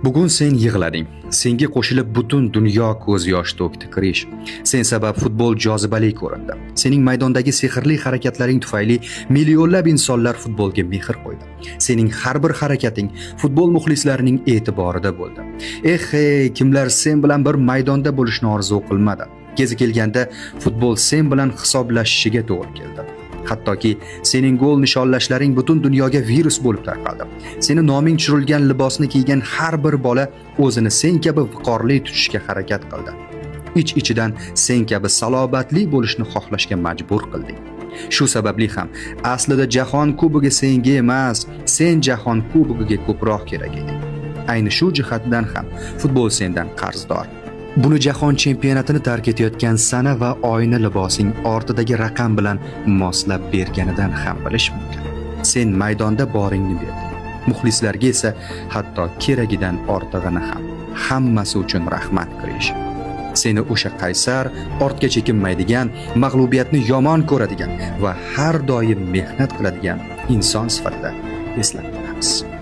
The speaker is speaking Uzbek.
Bugun sen yig'lading. Senga qo'shilib butun dunyo ko'z yosh to'kdi, Krish. Sen sabab futbol jozibali ko'rindi. Sening maydondagi sehrli harakatlaring tufayli millionlab insonlar futbolga mehr qo'ydi. Sening har bir harakating futbol muxlislarining e'tiborida bo'ldi. Eh, hey, kimlar sen bilan bir maydonda bo'lishni orzu qilmadi? Kezi kelganda futbol sen bilan hisoblashishiga to'g'ri keldi. Hattoki sening gol nishonlashlaring butun dunyoga virus bo'lib tarqaldi. Seni noming tushirilgan libosni kiygan har bir bola o'zini sen kabi viqorli tutishga harakat qildi. Ich-ichidan sen kabi salobatli bo'lishni xohlashga majbur qilding. Shu sababli ham aslida Jahon Kubogi senga emas, sen Jahon Kubogiga ko'proq kerak eding. Ayni shu jihatdan ham futbol sendan qarzdor. Buni jahon chempionatini tark etayotgan sana va oyni libosing ortidagi raqam bilan moslab berganidan ham bilish mumkin. Sen maydonda boringni berding. Muxlislarga esa hatto keragidan ortig'ini ham. Hammasi uchun rahmat, Krish. Seni o'sha qaysar, ortga chekinmaydigan, mag'lubiyatni yomon ko'radigan va har doim mehnat qiladigan inson sifatida eslab qolamiz.